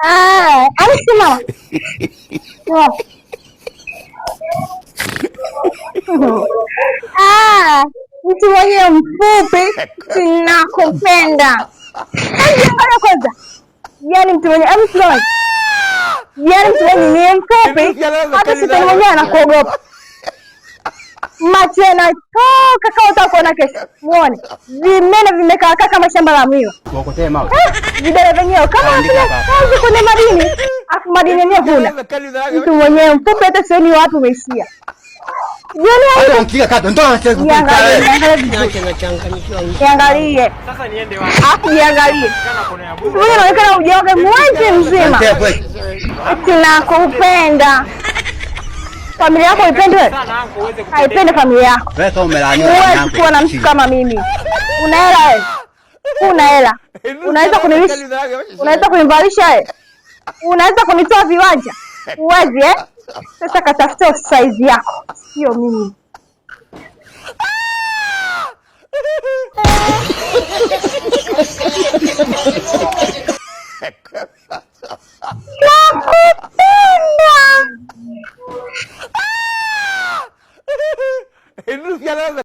Ah, simama. Ah, mtu mwenye mfupi tunakupenda. Angalia kwanza. Yaani mtu mwenye simama. Yaani mtu mwenye ni mfupi, hata shetani mwenyewe anakuogopa. Macho yanatoka kama utakuona kesho. Muone. Vimeno vimekaa kama shamba la miwa. Vidole vyenyewe kama kazi kwenye madini. Afu madini yenyewe huna. Mtu mwenyewe mfupi hata sioni wapi umeishia. Jiangalie. Afu jiangalie. Wewe unaonekana ujoge mwezi mzima. Tunakupenda. Familia yako ipendwe? Haipende familia yako. Huwezi kuwa na mtu kama mimi. Una hela wewe? Una hela. Unaweza kunilisha? Unaweza kunivalisha wewe? Unaweza kunitoa viwanja? Huwezi eh? Sasa katafuta size yako, sio mimi.